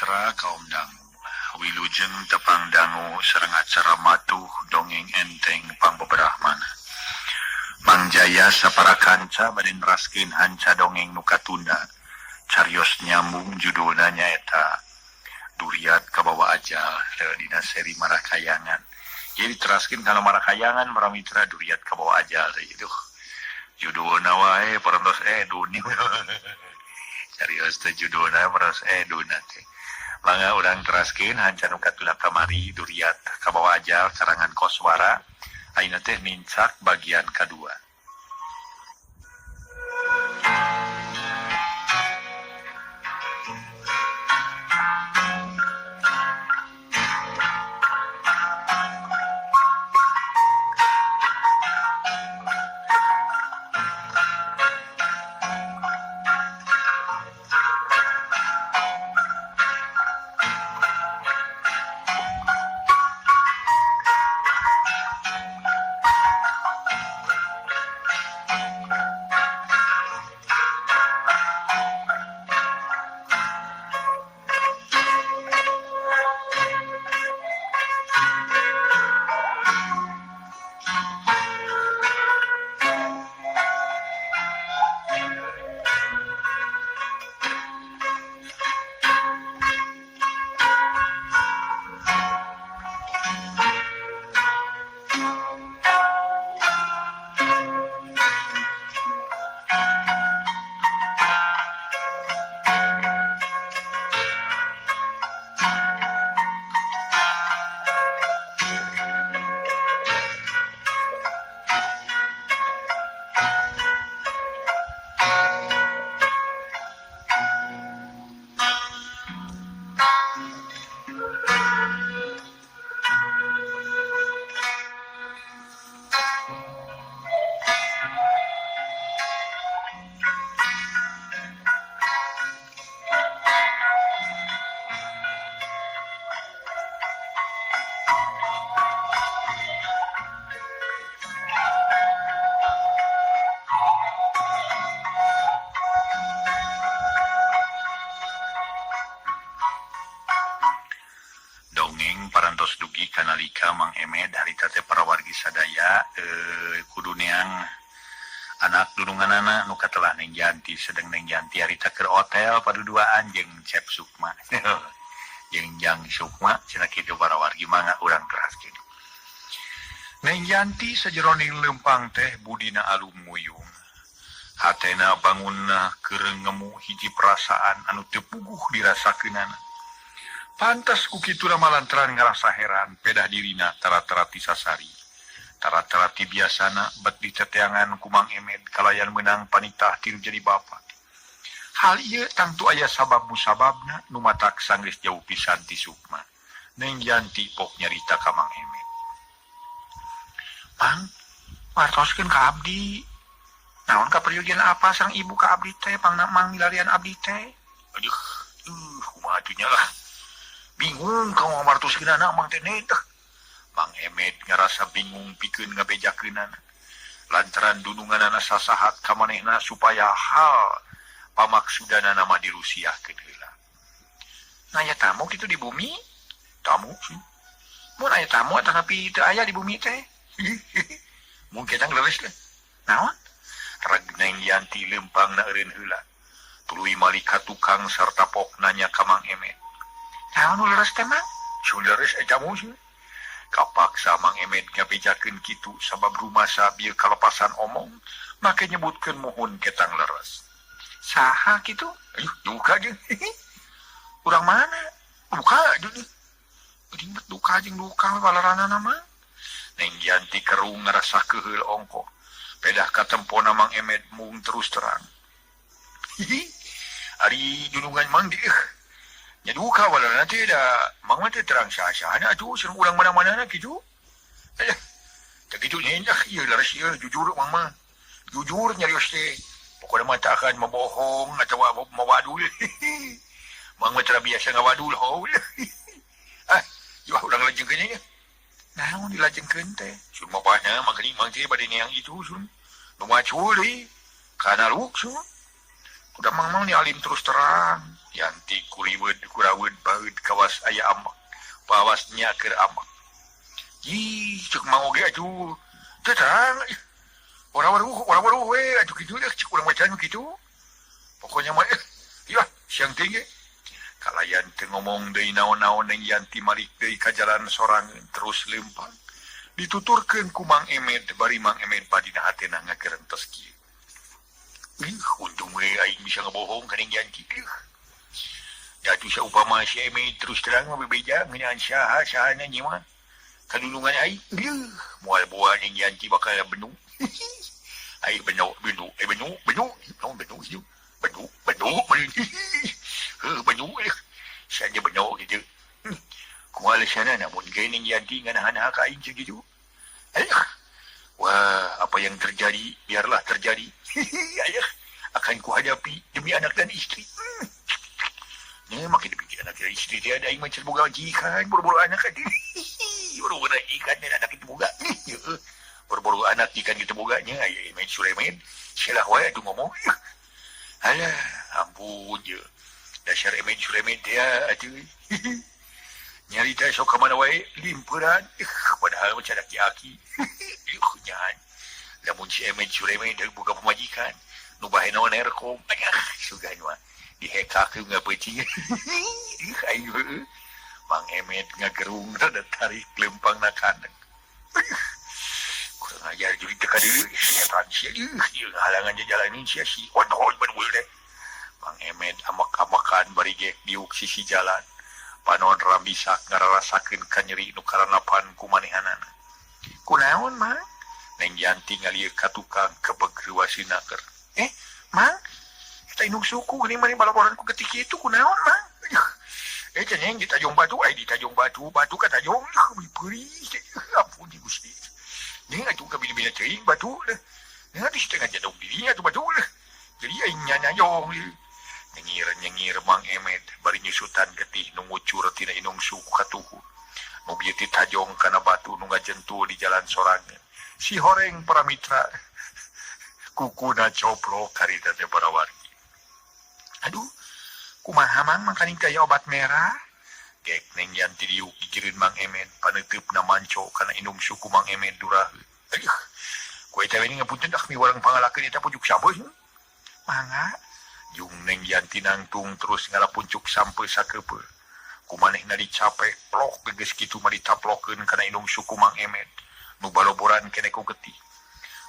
Paramitra kaum dangu wilujeng tepang dangu sareng acara matuh dongeng enteng pangbeberahmana. Mang Jaya sapara kanca bade neraskeun hanca dongeng nu katunda carios nyambung judulna nyaeta Duriat Kabawa Ajal dina seri Marakayangan. Ieu diteraskeun kana Marakayangan Paramitra Duriat Kabawa Ajal teh aduh judulna wae parantos dunia. Carios teh judulna parantos duna teh. Mangga urang teraskeun hanca nu katunda kamari Duriat Kabawa Ajal karangan Koswara ayeuna teh nincak bagian kadua. Dongeng parantos dugi kanalika Mang Emed harita teh parawargi sadaya kudu neang anak dununganana nu katelah Neng Janti sedeng Neng Janti harita keur hotel paduduaan jeung Cep Sukma jeung Jang Sukma cenah kitu parawargi mangga urang teraskeun. Neng Janti sajeroning leumpang teh budina alum nguyung. Hatena bangunna keur ngemu hiji perasaan anu teu puguh dirasakeunana. Pantas ku kitu malantaran ngarasa heran pedah dirina tara-tara ti sasari. Tara-tara ti biasana bet diteteangan ku Mang Emed kalayan meunang panitah tilu jadi bapa. Hal ieu tangtu aya sabab musababna nu matak sanggeus jauh pisan ti Sukma. Neng Yanti pok nyarita ka Mang Emed. Mang, wartoskeun ka abdi. Naon kaperyogian apa sareng ibu ka abdi teh pangna mang milarian abdi teh? Aduh, kumaha atuh nya lah. Bingung kamu ngamartoskeunana Mang teh teh. Mang Emed ngarasa bingung pikeun ngabejakeunana. Lantaran dununganana sasahat ka manehna supaya hal pamaksudanana mah dirusiahkeun heula. Nanya tamu kitu di bumi? Tamu sih. Mun aya tamu atanapi teu aya di bumi teh? Mungkin tang leres lah. Naon? Reg Neng Yanti leumpangna eureun heula. Tuluy malik ka tukang sarta pok nanya ka Mang Emed. Naon nu leres teh Mang? Sun leres eta tamu sih. Kapaksa Mang Emed ngabejakeun kitu sabab rumasa bieu kalepasan omong make nyebutkeun muhun ketang leres. Saha kitu? Ayuh, duka jeung. Urang mana? Duka jeung. Geuning bet duka jeung duka balaranana mah. Neng Yanti kerung ngarasa keuheul ongkoh. Pedah katempona Mang Emed mung terus terang. Ari dunungan Mang di nya duka balarana teh da Mang mah teh terang saha-sahana atuh sareng urang mana-manana kitu. Alah, teu kitu nya dah ieu leres ieu jujur Mang mah. Jujur nyarios teh. Pokona mah tak akan membohong atawa mawadul. Mang mah tara biasa ngawadul haul. Ah, yuh urang lajengkeun nya. Naon dilajengkeun teh? Sun mapahna mah geuning Mang teh bade neang itu sun. Nu macul deui kana luk sun. Udah mang-mang ni alim terus terang. Yanti kuriweud kuraweud baeud kawas aya amak. Pawas nya keur amak. Ih, cek mang oge atuh. Teu terang. Ora waruh we atuh kitu deh cek urang bacaan kitu. Pokoknya mah ieu siang teh ge. Kalayan teu ngomong deui naon-naon Neng Yanti malik deui ka jalan sorangan terus leumpang. Dituturkeun ku Mang Emed bari Mang Emed padina hatena ngagerentes kieu. Ih, untung we aing bisa ngebohong ka Neng Yanti. Jatuh saupama si Emed terus terang mah bebeja ngeunaan saha sahana nya mah. Kadulungan aing, moal boa Neng Yanti bakal benu. Aing benu benu benu benu naon benu ieu? Benu benu heuh benu saja benu kitu. Kumaha alesanna namun ge Neng Yanti nganahan ka aing sakitu. Ayah. Wah, apa yang terjadi biarlah terjadi. Ayah, akan kuhadapi demi anak dan istri. Nya makin dipikir anak dan istri dia ada aing mah boga majikan, boro-boro anak atuh. Boro-boro ikan dan anak itu boga. Boro-boro anak ikan itu boga nya aya Emed Sulemen. Salah wae atuh ngomong. Alah, ampun je. Dasar Emed Sulemen dia atuh. Nyarita sok ka mana wae limpuran. Padahal mah cadak aki. Nyahan. Lamun si Emed Sulemen deui boga pamajikan, nu bae naon erkom. Ayah, sugan mah dihekakeun ngapeuting. Aing heueuh. Mang Emed ngagerung rada tarik lempang na kandang. Kurang ajar jurig teh ka dieu, setan sia ieu halangan jalanin sia si odol beul teh. Mang Emed amak-amakan bari gek diuk sisi jalan. Panon rambisak ngararasakeun kanyeri nu karanapan ku manehanana. Kunaon, Mang? Neng Yanti ngalieu ka tukang kebeg reuasina keur. Mang? Eta indung suku geuning mani balaboran ku getih kitu kunaon, Mang? Ceneng di tajong batu, ai di tajong batu, batu ka tajong, peurih. Ampun di Gusti. Ning atuh ka bina-bina teuing batu leh. Ning atuh setengah jadong dirinya atuh batu leh. Jadi aing nyanyayong ieu. Nyengir-nyengir Mang Emed bari nyusutan getih nu ngucur tina indung suku katuhu. Nu bieu ti tajong kana batu nu ngajentul di jalan sorangan. Si horeng para mitra kukuna coplok harita teh para wargi. Aduh, kumaha Mang mangkaning teh aya obat merah? Gek Neng Yanti diuk gigireun Mang Emed paneuteup na manco kana indung suku Mang Emed duraheut. Aduh, ku eta we ngapunten ah miwarang pangalakeun eta pucuk sampeu. Mangga jung Neng Yanti nangtung terus ngalapuncuk sampeu sakeupeu. Kumanehna dicapek plok geus kitu mah ditaplokeun kana indung suku Mang Emed nu baloboran keneh ku getih.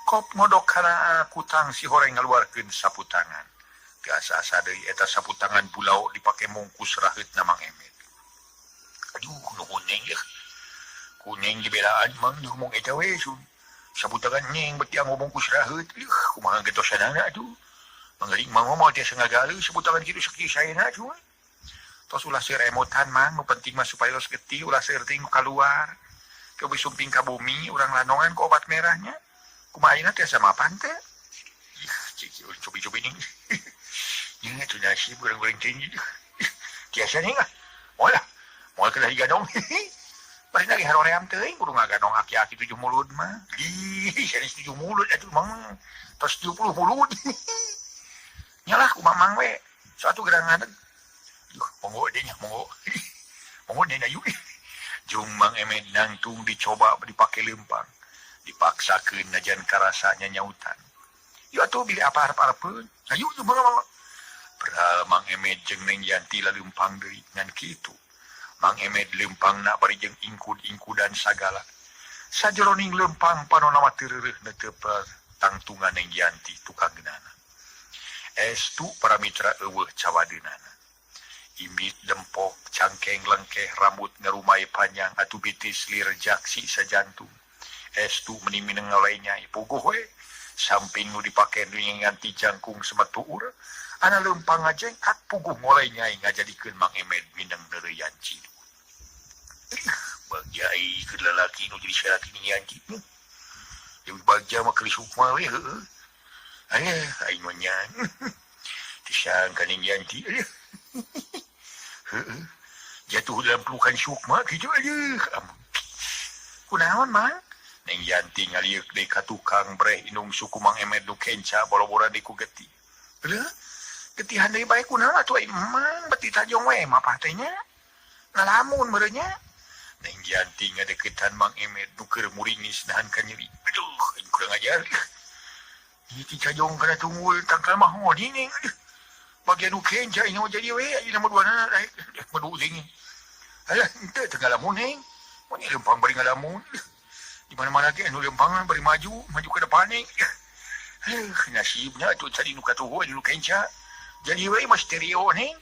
Kop ngodok kana kutang si horeng ngaluarkeun sapu tangan. Teu asa-asa deui eta sapu tangan bulau dipake mungkus raheutna Mang Emed. Aduh, nuhun Neng yeuh. Ku Neng dibelaan Mang ngomong eta we sun. Sapu tangan Neng beuti anggo mungkus raheut. Leuh, kumaha getosanana atuh. Manggaling Mang mah tiasa ngagaleuh sapu tangan kitu sakieu saena atuh. Tos ulah seueur emotan Mang, nu penting mah supaya los getih ulah seueur teuing nu kaluar. Ke sumping ka bumi urang lanongan ku obat merahnya. Kumaha ayeuna tiasa mapan teh? Ih, cik cobi-cobi ning. Nya atuh nasib urang-urang teuing. Tiasa ning ah. Moal lah. Moal kedah diganong. Bari lagi haroream teuing kudu ngaganong aki-aki 7 mulut mah. Ih, sanes 7 mulut atuh Mang. Tos 70 mulut. Nyalah kumaha Mang we. Suatu gerangan. Duh, monggo deh nya, monggo. Monggo deh ayu. Jung Mang Emed nangtung dicoba dipake lempang. Dipaksakeun najan karasanya nyautan. Yu atuh bilih apa harap-harapeun. Ayu tuh Mang. Padahal Mang Emed jeung Neng Yanti lalempang deui ngan kitu. Mang Emed lempangna bari jeung ingkud-ingkudan sagala. Sajeroning lempang panonna mah teu reureuh neuteup tangtungan Neng Yanti tukang geunana. Estu para mitra eueuh cawadeunana. Imit dempok, cangkeng lengkeh, rambut ngerumai panjang atuh bitis lir jaksi sajantung. Estu meni mineng ngolai nyai puguh we. Samping nu dipake nu nganti jangkung semetuur, ana lempang ngajengkat puguh ngolai nyai ngajadikeun Mang Emed mineng neureuyan cidu. Bagja ai keur lalaki nu jadi salaki Neng Yanti. Dewi bagja mah keur sukma we heueuh. Alah, aing mah nyan. Teu sangka Neng Yanti. Heueuh. Jatuh dalam pelukan sukma kitu aja. Ampun. Kunaon, Mang? Neng Yanti ngaliuk deui ka tukang breh indung suku Mang Emed nu kenca boloboran deui ku getih. Leuh, Getihan deui bae kunaon atuh emang beti tajong we mapah teh nya. Ngalamun meureun nya. Neng Yanti ngadeukeutan Mang Emet nu keur muringis nahan ka nyeri. Aduh, aing kurang ajar. Ieu ti tajong kana tunggul tangkal mah hodi ning. Bagian nu kenca aing mah jadi we ayeuna mah duanana daek madu teuing. Alah henteu teu ngalamun ning. Mun lempang bari ngalamun. Di mana-mana ge anu lempangan bari maju, maju ka depan ning. Nasibna atuh tadi nu katuhu nu kenca. Jadi we mah stereo ning.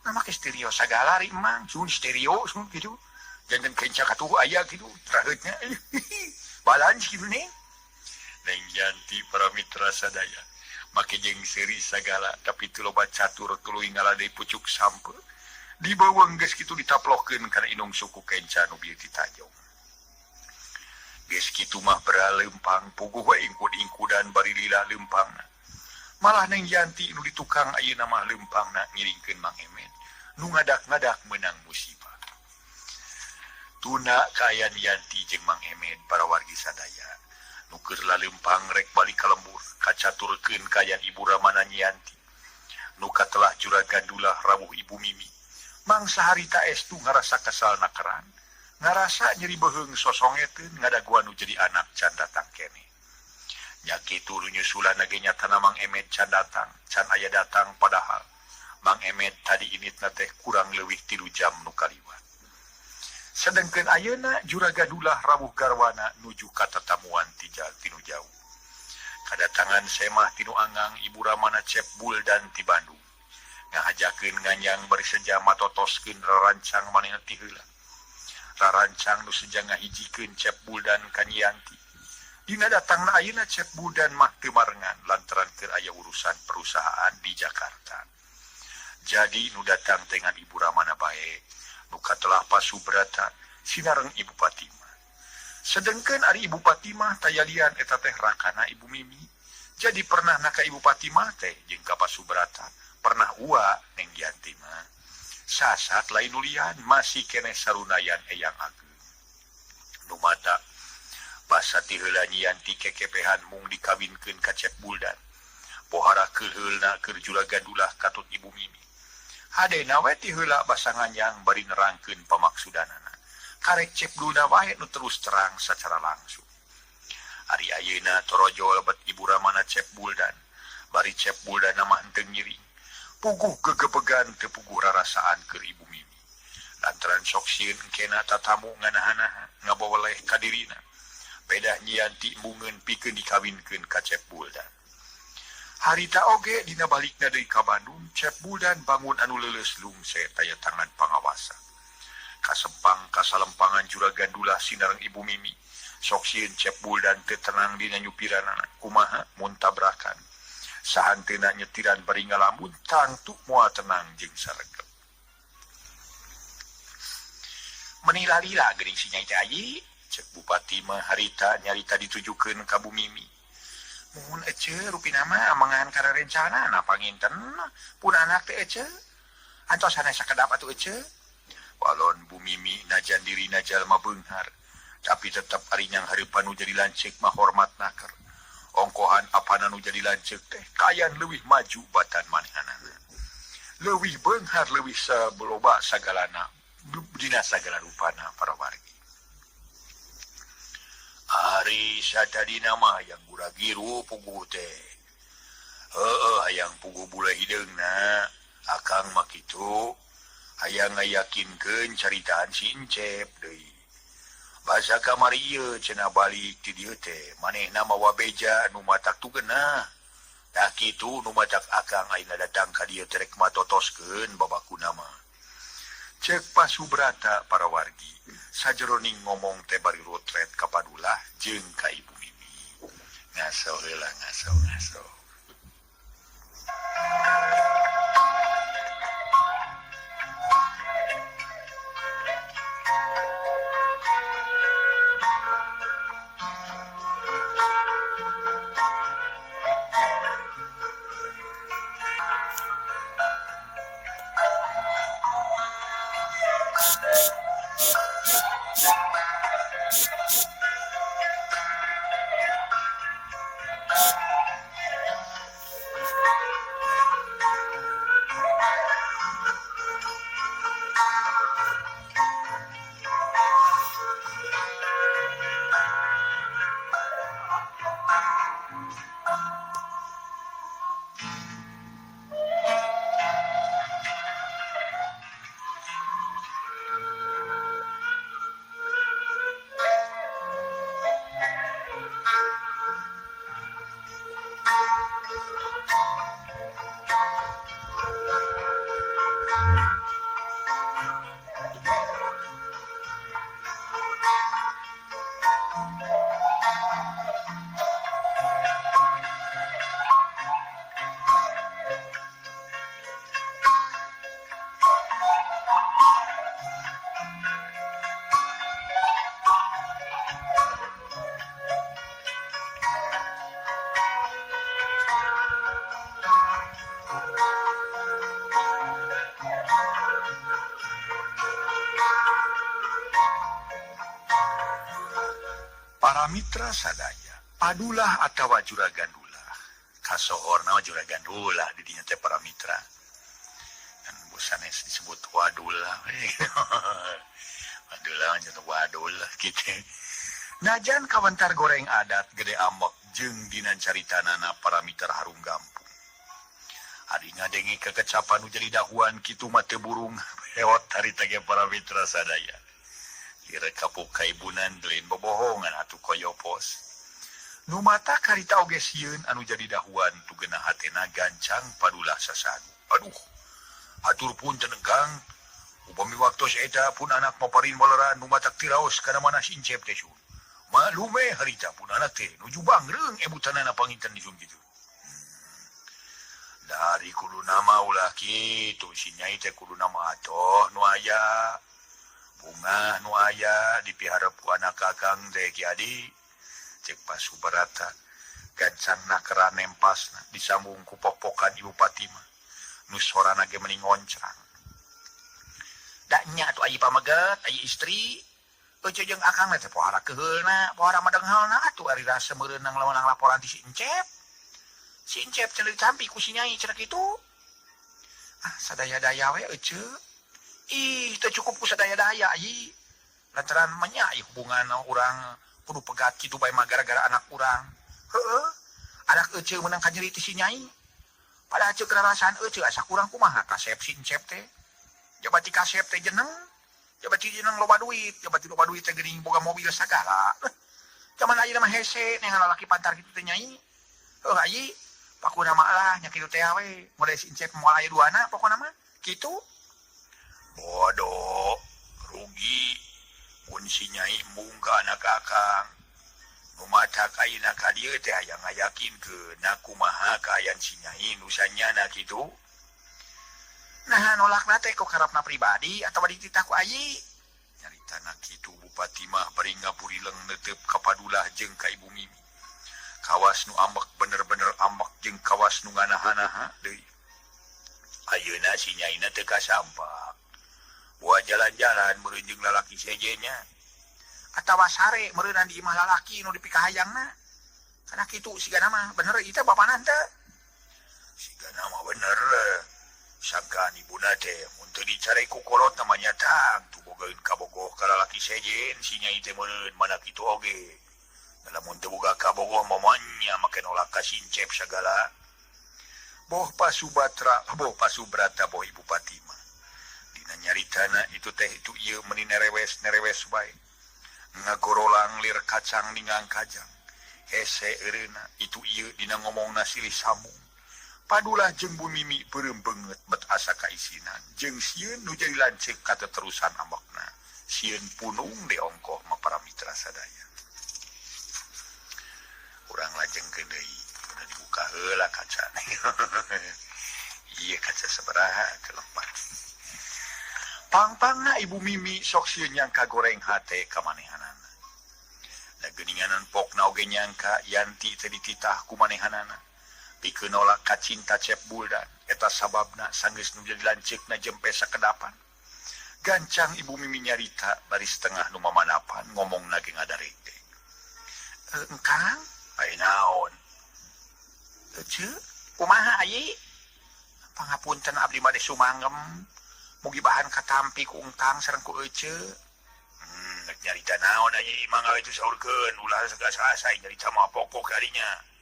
Nah make stereo sagala ri emang, sun stereo sun kitu. Janten kenca katuhu aya kitu teraheutna. Balance kitu ning. Neng Yanti para mitra sadaya. Make jeung seuri sagala tapi teu loba catur tuluy ngaladei pucuk sampe. Dibawang geus kitu ditaplokeun kana indung suku kenca nu bieu ti tajong. Geus kitu mah beralempang puguh we ingkud-ingkudan bari lila lempangna. Malah Neng Yanti nu ditukang ayeuna mah lempangna ngiringkeun Mang Emet nu ngadak-ngadak meunang musibah. Tuna kaayaan Yanti jeung Mang Emet para wargi sadaya nu keur lalempang rek balik ka lembur kacaturkeun kaayaan Ibu Ramana Yanti. Nu katelah Juragan Dulah rawuh Ibu Mimi. Mangsa harita estu ngarasa kesal nakeran. Ngarasa nyeri beuheung sosongeteun ngadaguan nu jadi anak can datang keneh. Nya kitu nu nyusulan ge nyatana Mang Emet can datang, can aya datang padahal Mang Emet tadi initna teh kurang leuwih 3 jam nu kaliwat. Sedengkeun ayeuna Juragan Dulah rawuh garwana nuju ka tatamuan tinu jauh. Kadatangan semah tinu Angang Ibu Ramana Cep Buldan ti Bandung. Ngahajakeun nganyang bari seja matotoskeun rarancang manehna ti heula. Rarancang nu seja ngahijikeun Cep Buldan ka Yanti. Dina datangna ayeuna Cep Buldan mah teu marengan lantaran keur aya urusan perusahaan di Jakarta. Jadi nu datang teh ngan Ibu Ramana bae, nu katelah Pasubrata sinareng Ibu Fatimah. Sedengkeun ari Ibu Fatimah tayalian eta teh rakana Ibu Mimi. Jadi pernah na ka Ibu Fatimah teh jeung ka Pasubrata, pernah ua Neng Yanti mah. Sasat lain nulian masih keneh sarunayan Eyang Ageung. Nu mata basa ti heula Yanti kekepehan mung dikawinkeun ka Cep Buldan. Pohara keuheulna keur Juragan Dulah katut Ibu Mimi. Hadena we ti heula basa nganyang bari nerangkeun pamaksudanana. Karek Cep Buldan wae nu terus terang sacara langsung. Ari ayeuna torojol bet Ibu Ramana Cep Buldan. Bari Cep Buldan mah henteu ngiring. Puguh gegebegan teu puguh rarasaan keur Ibu Mimi. Lantaran sok sieun engkena tatamu nganaha-naha ngabaweleh ka dirina. Pedah Nyanti embungeun pikeun dikawinkeun ka Cep Buldan. Harita oge dina balikna deui ka Bandung, Cep Buldan bangun anu leuleus lungse taya tangan pangawasa. Kasempang kasalempangan Juragan Dulah sinareng Ibu Mimi. Sok sieun Cep Buldan teu tenang dina nyupiranana, kumaha mun tabrakan. Sahanteuna nyetiran bari ngalamun tangtu moal tenang jeung saregep. Menila-lila geuning si Nyai teh ayi. Cek Bupati mah harita nyarita ditujukeun ka Bu Mimi. Muhun ece rupina mah amangan kana rencana na panginten pun anak teh ece. Antos sanes sakedap atuh ece. Walon Bu Mimi najan dirina jalma beunghar, tapi tetep ari nyang hareupan nu jadi lanceuk mah hormat naker. Ongkohan apana nu jadi lanceuk teh kayan leuwih maju batan manehanana. Leuwih beunghar leuwih sabloba sagalana dina sagala rupana para wargi. Ari satadina mah hayang guragiru puguh teh. Heueuh hayang puguh bule hideungna. Akang mah kitu. Hayang ngayakinkeun caritaan si Encep deui. Basa kamari ieu cenah balik ti dieu teh manehna mawa beja nu matak tugenah. Tah kitu nu matak akang ayeuna datang ka dieu teh rek matotoskeun babakuna mah. Cek Pasubrata para wargi sajeroning ngomong teh bari rotret ka Padulah jeung ka Ibu Mimi. Ngaso heula ngaso ngaso. Para mitra sadaya, padulah atawa juragan dulah. Kasohorna juragan dulah di dinya teh para mitra. Dan bosanes disebut wadulah. Wadulah nya wadulah kitu. Najan kawentar goreng adat gede ambek jeung dina caritanana para mitra harung gampung. Ari ngadenge kekecapan nu jadi dahuan kitu mah teu burung hewat harita ge para mitra sadaya. Kira kapuk kaibunan lain bobohongan atuh koyopos. Nu mata karita oge sieun anu jadi dahuan tugena hatena gancang padulah sasadu. Aduh, hatur punten Kang. Upami waktos eta pun anak maparin baleran nu matak tiraos kana mana si Incep teh sun. Malume harita pun anak teh nuju bangreung ebutanana panginten di sun kitu. Dari kudu nama ulah kitu si nyai teh kudu nama atoh nu aya. Bunga nu aya dipiharep ku anak kakang teh Ki Adi. Cek Pasubarata gancangna kera nempasna disambung ku pok-pokan Ibu Fatimah. Nu sorana ge meni ngoncrang. Da nya atuh ayi pameget, ayi istri. Euceu jeung akang teh pohara keuheulna, pohara madenghalna atuh ari rasa meureunang lawan laporan ti si Encep. Si Encep cenah ditampi ku si nyai cenah kitu. Ah, sadaya-daya we euceu. Ih, teu cukup ku sadaya-daya ayi. Lantaran menya hubungan urang kudu pegat kitu bae mah gara-gara anak urang. Heueuh. Anak euceu meunang kanyeri ti si nyai. Padahal ceuk rarasaan euceu asa kurang kumaha kasep si Encep teh. Jabati kasep teh jeneng. Jabati jeneng loba duit, jabati loba duit teh geuning boga mobil sagala. Zaman ayeuna mah hese neangan lalaki pantar kitu teh nyai. Heuh ayi, pakuna mah lah nya kitu teh we. Model si Encep moal aya duana pokona mah. Kitu. Bodoh, rugi. Mun si nyai embung ka anak akang. Nu matak ayeuna ka dieu teh hayang ngayakinkeun na kumaha kaayaan si nyai nu sanyana kitu. Nah nolakna teh ku karepna pribadi atawa dititah ku ayi. Nyaritana kitu Bupati mah bari ngaburileng neuteup ka padulah jeung ka Ibu Mimi. Kawas nu ambek bener-bener ambek jeung kawas nu nganaha-naha deui. Ayeuna si nyaina teu kasampak. Buat jalan-jalan meureun jeung lalaki sejennya. Atawa sare meureunnan di imah lalaki nu dipikahayangna. Kana kitu sigana mah bener ieu teh bapana teh. Sigana mah bener. Sangkaan ibuna teh mun teu dicare ku kolot namanya tang tu bogaeun kabogoh ka lalaki sejen si nyai teh meureun mana kitu oge. Lamun teu boga kabogoh mamanya make nolak ka si Encep sagala. Boh Pasubatra, boh Pasubrata, boh Ibu Fatimah. Dina nyaritana itu teh itu ieu meuni nerewes-nerewes bae. Ngagorolang lir kacang ninggang kajang. Hese eureuna itu ieu dina ngomongna silih sambung. Padulah jeung Bu Mimi beureum beungeut bet asa kaisinan jeung sieun nu jadi lanceuk kateterusan ambekna. Sieun punung deongkoh mah para mitra sadaya. Urang lajengkeun deui, udah dibuka heula kaca. Ieu kaca sabaraha kelempat. Pangpangna Ibu Mimi sok sieun nyangka goreng hate ka manehanana. Da geuninganan pokna oge nyangka Yanti teh dititah ku manehanana. Pikeun nolak ka cinta Cep Buldan, eta sababna sanggeus nu jadi lanceukna jempe sakedapan. Gancang Ibu Mimi nyarita bari setengah nu mamanapan ngomongna ge ngadaregdeg. Engkang, aya naon? Ece, kumaha ayi? Pangapunten abdi mah sumanggem. Mugi bahan katampi ku engkang sareng ku ece. Rek nyarita naon ayi mangga itu saurkeun ulah sagasa-asa nyarita mah pokok kadinya.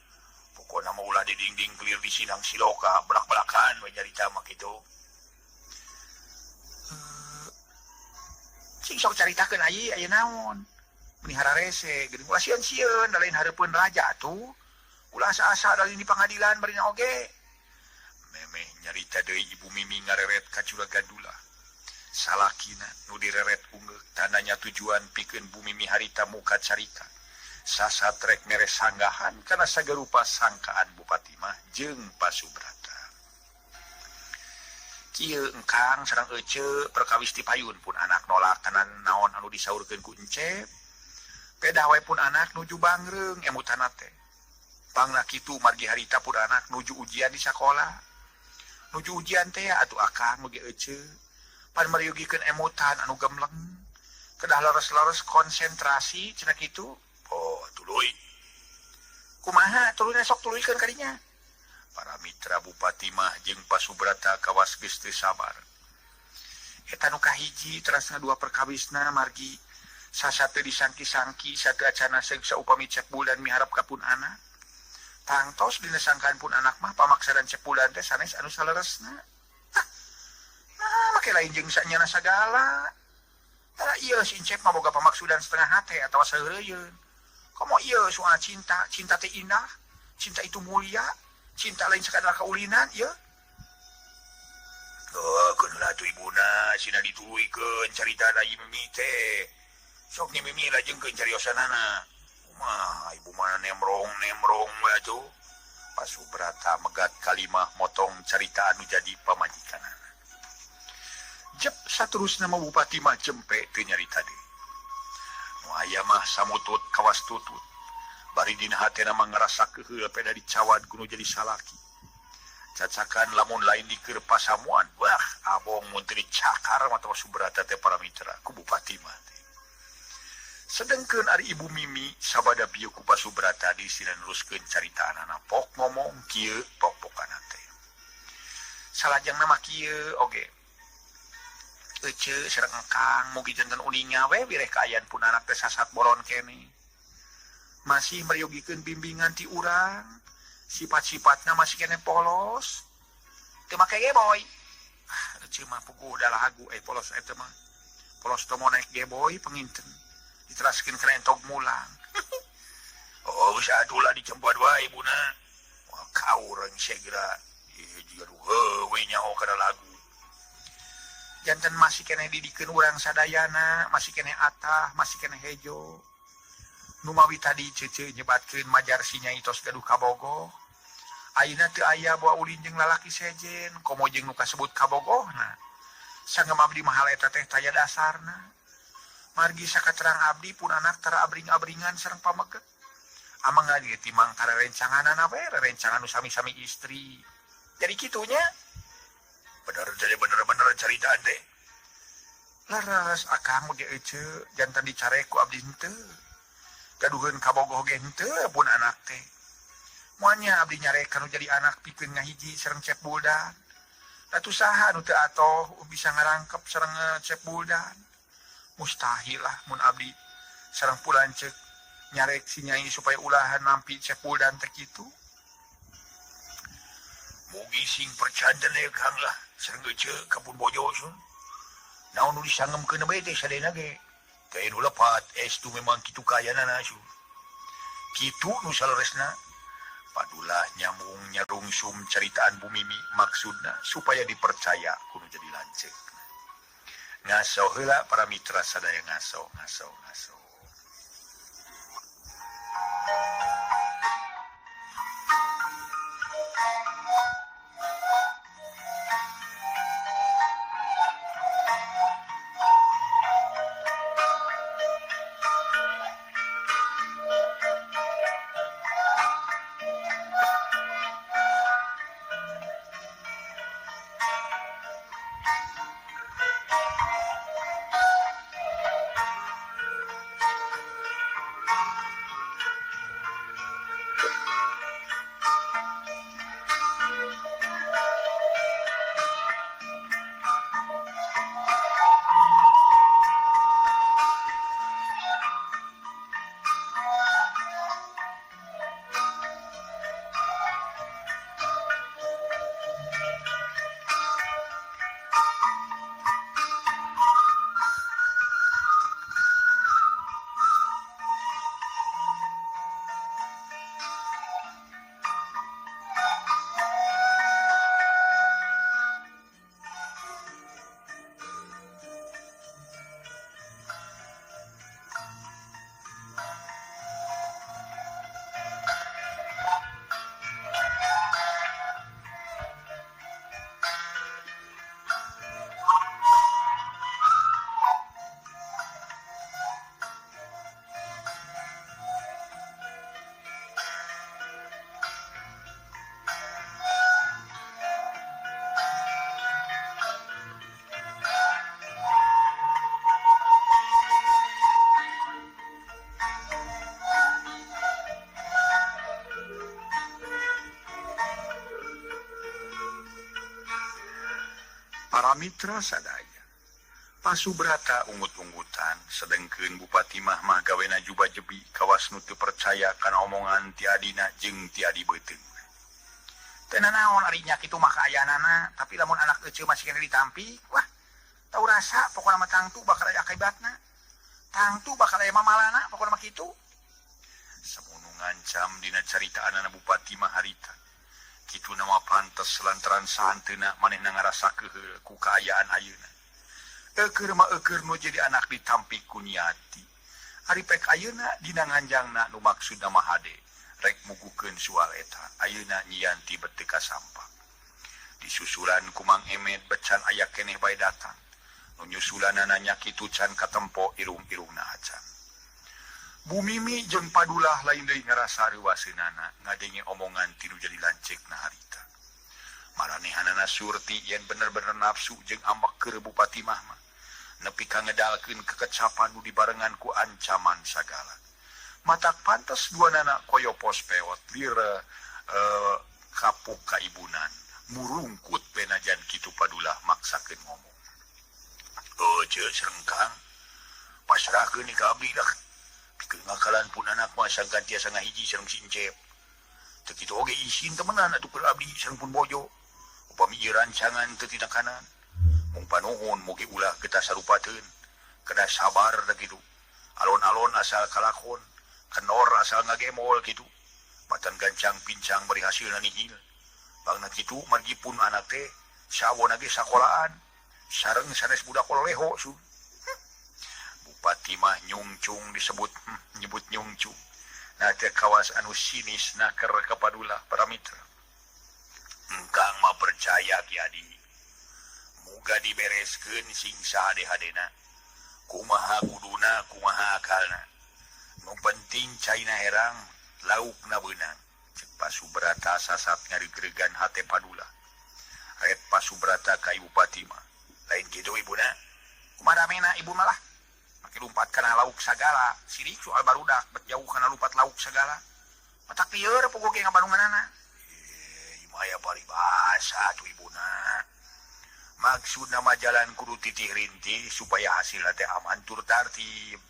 Pokona mah ulah di dinding kelir di sinang siloka belak-belakan we nyarita mah kitu. Sing sok caritakeun ayi aya naon? Meni hararese geuning ulah sieun-sieun da lain hareupeun raja atuh. Ulah asa-asa da lain di pangadilan barina oge. Memeh nyarita deui Ibu Mimi ngareret ka Juragan Dulah. Salakina nu direret ungeuk tandanya tujuan pikeun Bu Mimi harita muka carita. Sasat rek mere sanggahan kana sagarupa sangkaan Bupati mah jeung Pasubrata. Kieu engkang sareng ece perkawis ti payun pun anak nolak kana naon anu disaurkeun ku Encep. Pedah we pun anak nuju bangreung emutana teh. Pangna kitu margi harita pun anak nuju ujian di sakola. Nuju ujian teh atuh akang mugi ece. Pan meryugikeun emutan anu gemleng. Kedah leres-leres konsentrasi cenah kitu. Oh, Tuluy kumaha tuluy sok tuluykeun kadinya. Para mitra Bupati mah jeung Pasubrata kawas geus teu sabar. Eta nu kahiji terasna dua perkawisna margi sasate disangki-sangki sateu acana seug saupami Cep Buldan miharap ka pun anak. Tangtos dina sangkaan pun anak mah pamaksadan Cep Buldan teh sanes anu saleresna. Nah, make lain jeung sanyana sagala. Tara ieu si Encep mah boga pamaksudan setengah hate atawa saeureuyeuun. Komo ieu soal cinta, cinta teh indah, cinta itu mulia, cinta lain sekadar kaulinan ieu. Oh, keun heula atuh ibuna, sina dituluykeun carita da Mimi teh. Sok ni Mimi lajengkeun cariosanana. Kumaha ibu mana nemrong-nemrong we atuh. Pasubrata megat kalimah motong carita anu jadi pamajikanana. Jep saterusna mah Bupati mah jempe teu nyarita deui. Nu aya mah samutut kawas tutut. Bari dina hatena mah ngarasa keuheul peda dicawad kudu jadi salaki. Cacakan lamun lain dikeur pasamuan, wah abong mun teu dicakar mah teh Subrata teh para mitra ku Bupati mah teh. Sedengkeun ari Ibu Mimi sabada bieu ku Pasubrata disina neruskeun caritaanana pok ngomong kieu pok-pokana teh. Salajengna mah kieu oge. Ece sareng engkang mugi janten uninga we bireh kaayaan pun anak teh sasat bolon kene. Masih meryogikeun bimbingan ti urang, sifat-sifatna masih kene polos. Teu make geboy. Ah, ece mah puguh da lagu polos eta mah. Polos teu naik geboy panginten. Diteraskeun kana entog mulang. Oh, geus atuh lah dicempuan wae ibuna. Wah, kaurang segera. Ieu jiga duheuh we nyaho kana lagu. Janten masih kene didikeun urang sadayana, masih kene atah, masih kene hejo. Numawi tadi cece nyebatkeun majar si Nyai tos gaduh kabogoh. Ayeuna teu aya boa ulin jeung lalaki sejen, komo jeung nu kasebut kabogohna. Sangem abdi mah hal eta teh taya dasarna. Margi sakaterang abdi pun anak tara abring-abringan sareng pameget. Amang ge timang karerencanganana we, rerencangan nu sami-sami istri. Jadi kitunya. Bener jadi bener-bener caritaan teh. Laras akang ge ece jantan dicarek ku abdi henteu. Gaduheun kabogoh ge henteu pun anak teh. Moalnya abdi nyarek kanu jadi anak pikeun ngahiji sareng Cep Buldan. Atuh saha nu teu atoh bisa ngarangkep sareng Cep Buldan. Mustahil lah mun abdi sareng pulanceuk nyarek si Nyai supaya ulahan nampi Cep Buldan teh kitu. Mugi sing percanda kang lah sareng ece kapun bojo sun. Naon nu disangemkeun bae teh sadayana ge. Teh nu lepat es tu memang kitu kayanana sun. Kitu nu saleresna. Padulah nyambung nyarungsum caritaan Bu Mimi maksudna supaya dipercaya kudu jadi lanceuk. Ngaso heula para mitra sadaya ngaso ngaso ngaso. Para mitra sadaya Pasubrata ungut-unggutan sedengkeun Bupati mah mah gawena juba jebi kawas nu teu percaya kana omongan ti adina jeung ti adi beuteung. Teu nanaon ari nya kitu mah kaayaanana, tapi lamun anak eceu masih keneh ditampik, wah tau rasa pokona mah tangtu bakal aya akibatna. Tangtu bakal aya mamalana pokona mah kitu. Samunu ngancam dina caritaanana Bupati mah harita. Kituna mah pantes lantaran sahanteuna manehna ngarasa keuheul ku kaayaan ayeuna. Eukeur mah eukeur nu jadi anak ditampik ku Niati. Ari pek ayeuna dina nganjangna nu maksudna mah hade rek mugukeun sual eta. Ayeuna Nyi Yanti bet teu kasampak. Disusulan ku Mang Emet becan aya keneh bae datang. Nu nyusulanana nya kitu can katempo irung-irungna acan. Bu Mimi jeung Padulah lain deui ngarasa reuwaseunana ngadenge omongan ti nu jadi lanceukna harita. Maranehanana Surti yen bener-bener nafsu jeung ambek keur Bupati mah mah. Nepi ka ngedalkeun kekecapan nu dibarengan ku ancaman sagala. Matak pantes duanana koyo pos peot lire kapuk kaibunan. Murungkut benajan kitu Padulah maksakeun ngomong. Ece serengkang pasrahkeun ka abdi dah. Pikeun ngakalan pun anak mah sangkan tiasa ngahiji sareng sincep. Teu kitu oge isin temenan atuh keur abdi sareng pun bojo. Upami ieu rancangan teu tinakanan. Mung panuhun mugi ulah kita sarupateun. Kedah sabar da kitu. Alon-alon asal kalakon, kenor asal ngagemol kitu. Batan gancang pincang bari hasilna nihil. Bangna kitu margi pun anak teh sawona ge sakolaan. Sareng sanes budak leho su. Bupati mah nyungcung disebut nyebut nyungcung. Nah teh kawas anu sinis naker ka Padulah para mitra. Engkang mah percaya Ki Adi. Muga dibereskeun sing sahade-hadena. Kumaha kuduna kumaha akalna. Nu penting caina herang laukna beunang. Cek Pasubrata sasat ngareugregan hate Padulah. Ret Pasubrata ka Ibu Bupati mah. Lain kitu ibuna. Kumaha ramena ibu malah. Make lumpat kana lauk sagala. Sirik soal barudak bet jauh kana lumpat lauk sagala. Matak lieur puguh ge ngabandunganana. Ieu aya paribasa atuh ibuna. Maksudna mah jalan kudu titih rintih supaya hasilna teh aman tur tartib.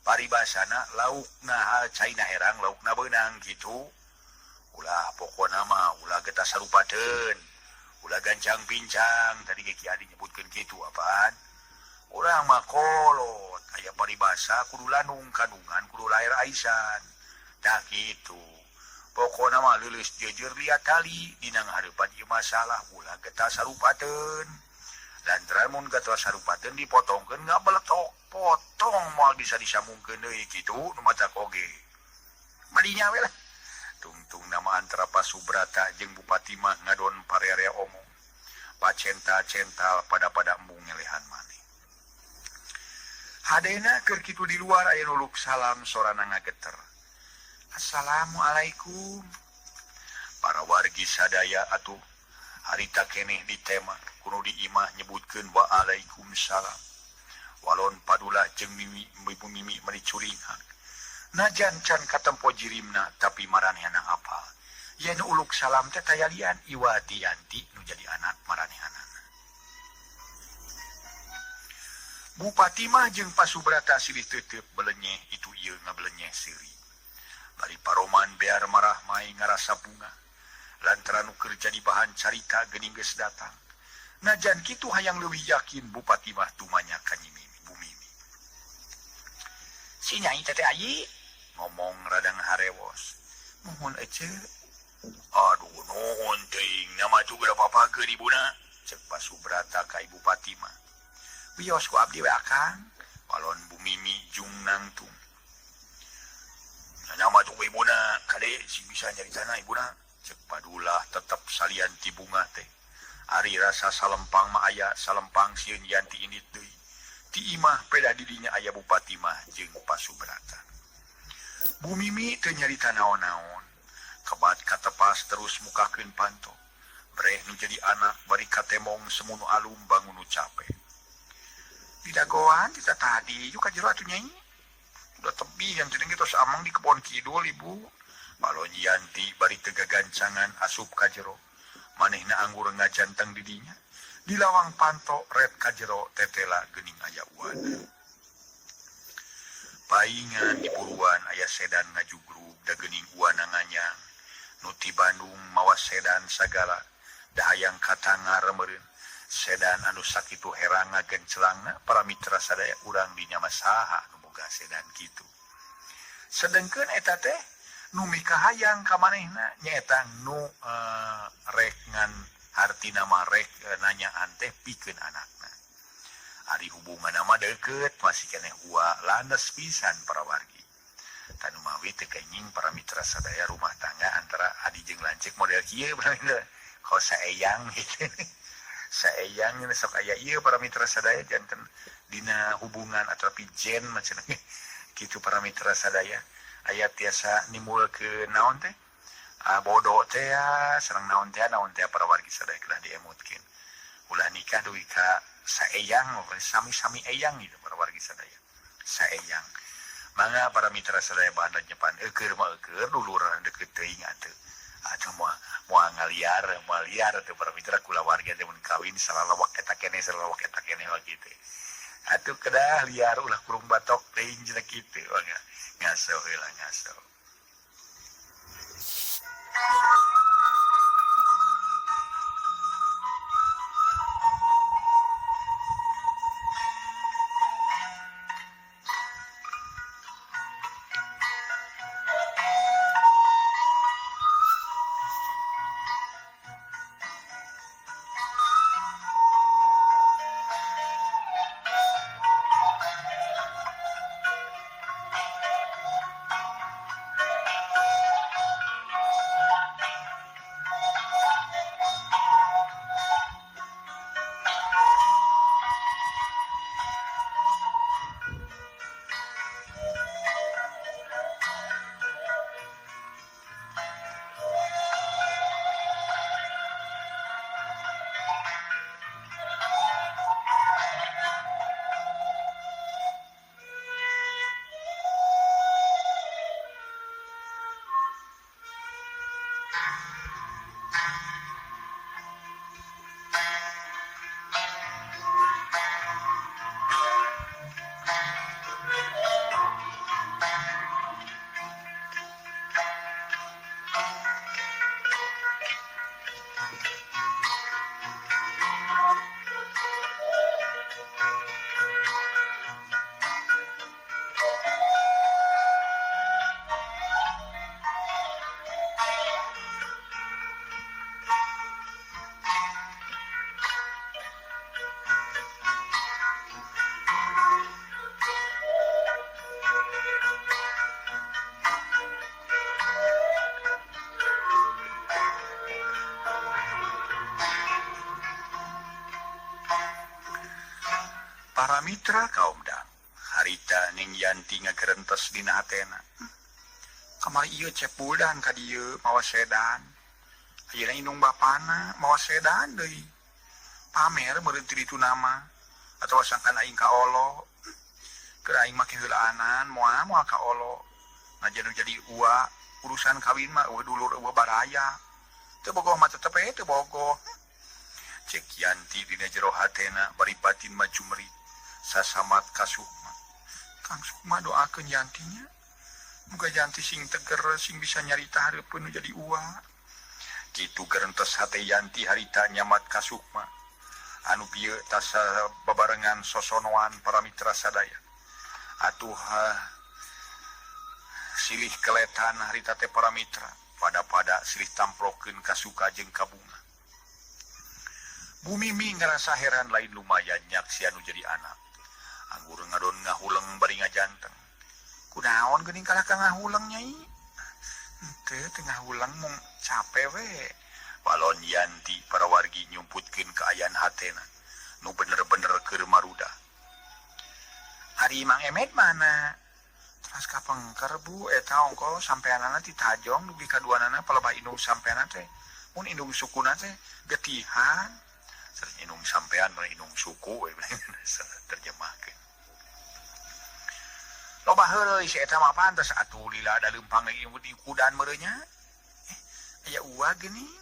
Paribasana laukna caina herang laukna beunang kitu. Ulah pokona mah ulah getas sarupateun. Ulah gancang pincang tadi ge Ki Adi nyebutkeun kitu apaan. Urang mah kolot aya paribasa kudu lanung kandungan kudu lahir aisan. Tah kitu. Pokona mah leuleus jeujeur liat tali dina ngahareupan ieu masalah ulah getas sarupateun. Lantaran mun getas sarupateun dipotongkeun ngabeletok potong moal bisa disambungkeun deui kitu nu matak oge. Madinya we lah. Tungtung nama antara Pasubrata jeung Bupati mah ngadon parearea omong. Pacenta-cental pada-pada embung ngelehan maneh. Hadena keur kitu di luar aya nuluk salam sorana ngageter. Assalamualaikum. Para wargi sadaya atuh harita keneh di tema kuno di imah nyebutkeun waalaikumsalam. Walon Padulah jeung Mimi Ibu Mimi meni curinghak. Najan can katempo jirimna tapi maranehana apal. Yen uluk salam teh tayalian Iwati Yanti nu jadi anak maranehanana. Bupati mah jeung Pasubrata silih teuteub belenyeh itu ieu ngabelenyeh seuri. Bari paroman bear marah mai ngarasa bunga. Lantaran nu keur jadi bahan carita geuning geus datang. Najan kitu hayang leuwih yakin Bupati mah tumanya ka Nyi Mimi Bu Mimi. Si Nyai teteh ayi ngomong radang harewos. Mohon ece. Aduh nuhun teuing nama juga papakeun ibuna. Cek Pasubrata ka Ibu Bupati mah. Wios ku abdi we akang. Balon Bu Mimi jung nangtung. Nama tuh ibuna kade si bisa nyaritana ibuna. Cek Padulah tetep salian ti bunga teh. Ari rasa salempang mah aya salempang sieun Yanti indit deui. Ti imah peda didinya aya Bupati mah jeung Pasubrata. Bu Mimi teu nyarita naon-naon. Kebat katepas terus mukakeun panto. Breh nu jadi anak bari katemong semunu alum bangun nu cape. Didagoan kita tadi juga jero atuh nyai. Udah tebih yang tadi kita amang di kebon kidul ibu. Balon Yanti bari teu gagancangan asup ka jero. Manehna anggur ngajanteng didinya. Di lawang panto ret kajero tetela geuning aya uana. Paingan di buruan aya sedan ngajugrug da geuning uana nganyang. Nu ti Bandung mawa sedan sagala da hayang katangar meureun. Sedan anu sakitu herang ngagencelangna para mitra sadaya urang dinya mah saha nu boga sedan kitu. Sedengkeun eta teh nu mikahayang ka manehna nyaeta nu rek ngan hartina mah rek nanyaan teh pikeun anakna. Ari hubunganna mah deukeut masih keneh ua landes pisan para wargi. Tanu mawi teu kenging para mitra sadaya rumah tangga antara adi jeung lanceuk model kieu para mitra. Kos saeyang gitu. Saeyang sok aya ieu para mitra sadaya janten dina hubungan ataupun jen macam kitu para mitra sadaya aya tiasa nimbulkeun naon teh bodoh teh sareng naon teh para wargi sadaya kedah diemutkeun ulah nikah dugi ka saeyang sami-sami eyang gitu para wargi sadaya saeyang mangga para mitra sadaya bahan nyepan eueur mah eueur duluran deukeut teuing atuh atuh moal ngaliar moal liar atuh para mitra kulawarga teh mun kawin salalawak eta keneh mah kitu atuh kedah liar ulah kurung batok teuing cenah kitu mangga ngaso heula ngaso. Para mitra kaum dang harita ning Yanti ngagerentes dina hatena. Kamari ieu cepuldan ka dieu mawa sedan. Ayeuna indung bapana mawa sedan deui. Pamer meureun ti ditu nama atawa sangkan aing ka olo. Keur aing make heulaanan moal moal ka olo. Najan jadi ua urusan kawin mah eueuh dulur eueuh baraya. Teu bogoh mah tetep we teu bogoh. Cek Yanti dina jero hatena bari batin mah jumerit. Sasamat ka Sukma. Kang Sukma doakeun Yantinya. Muga Yanti sing teger sing bisa nyarita hareupeun nu jadi ua. Kitu gerentes hate Yanti harita nyamat ka Sukma. Anu bieu tasa babarengan sosonoan para mitra sadaya. Atuh silih keletan harita teh para mitra. Pada-pada silih tamplokeun ka suka jeung ka bunga. Bu Mimi ngerasa heran lain lumayan nyaksian nu jadi anak. Anggur ngadon ngahuleng bari ngajanteng. Kunaon geuning kalah ka ngahuleng nyai? Henteu teu ngahuleng mung cape we. Balon Yanti para wargi nyumputkeun kaayaan hatena nu bener-bener keur maruda. Ari Mang Emet mana? Teras ka pengker Bu eta ongko sampeanana ti Tajong dugi ka duanana palebah indung sampeanana teh. Mun indung sukuna teh getihan. Sering indung sampean mun indung suku we terjemahkeun. Loba heureuy si eta mah pantes atuh lila da leumpang di kudan meureun nya. Aya ua geuning.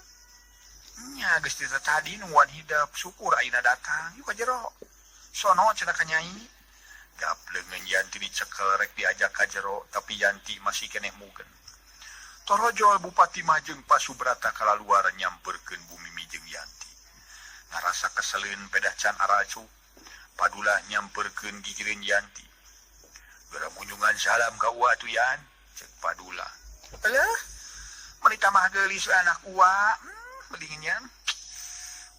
Nya geus ti tadi nungguan hidep syukur ayeuna datang yuk ka jero. Sono cenah ka Nyai. Gap leungeun Yanti dicekel rek diajak ka jero tapi Yanti masih keneh mugen. Torojol Bupati mah jeung Pak Subrata kalaluar nyamperkeun Bu Mimi jeung Yanti. Ngarasa keseleun pedah can aracuk. Padulah nyamperkeun gigireun Yanti. Geura munjungan salam ka Uwa atuh Yan, cek Padulah. Eleuh, meuni tambah geulis we anak Uwa. Bedingin Yan.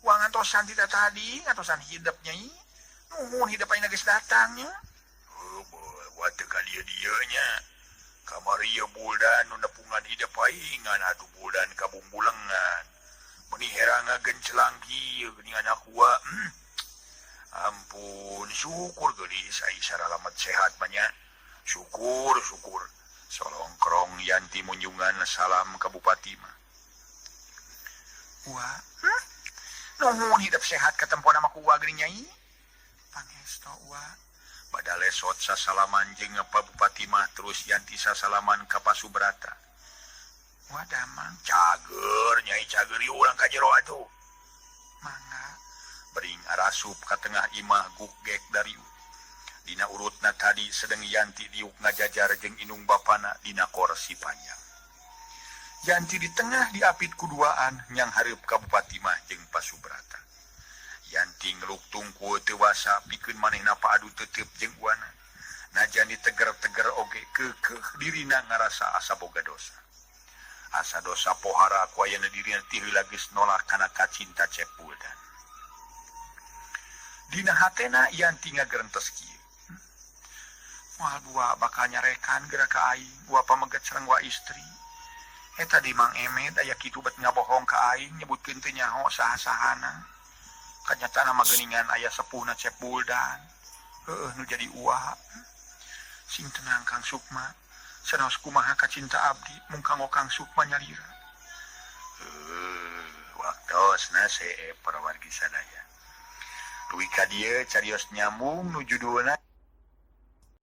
Uwa ngantosan ti tadi, ngantosan hidep Nyai. Nuhun hidep ayeuna geus datang nya. Heuh, Uwa teu ka dieu-dieu nya. Kamari ieu Buldan nu nepungan hidep aing ngan atuh Buldan kabungbulengan. Meuni herang ngagencelang kieu geuning anak Uwa. Ampun, syukur geulis ai saralamet sehat mah nya. Syukur, syukur. Solongkrong Yanti munjungan salam ka Bupati mah. Uwa, Nuhun hidep sehat katempona mah ku Uwa geuning Nyai. Pangesto Uwa. Bada lesot sasalaman jeung Pa Bupati mah terus Yanti sasalaman ka Pak Subrata. Uwa damang cager Nyai cager ieu urang ka jero atuh. Mangga. Bering arasup ka tengah imah guk gek dariuk. Dina urutna tadi sedeng Yanti diuk ngajajar jeung indung bapana dina korsi panjang. Yanti di tengah diapit kuduaan nyang hareup ka Bupati mah jeung Pak Subrata. Yanti ngeluk tungkul teu wasa pikeun manehna paadu tetep jeung uana. Najan diteger-teger oge keukeuh dirina ngarasa asa boga dosa. Asa dosa pohara ku ayana dirina ti heula geus nolak kana kacinta Cep Buldan. Dina hatena Yanti ngagerentes kieu. Moal bua bakal nyarekan geura ka aing, bua pameget sareng wa istri. Eta di Mang Emed aya kitu bet ngabohong ka aing nyebutkeun teu nyaho saha-sahana. Kanyatana mah geuningan aya sepuhna Cep Buldan. Heueuh nu jadi uwa. Sing tenang Kang Sukma. Sanaos kumaha kacinta abdi mung kanggo Kang Sukma nyalira. Waktosna seep para wargi sadaya. Dugi ka dieu carios nyambung nu judulna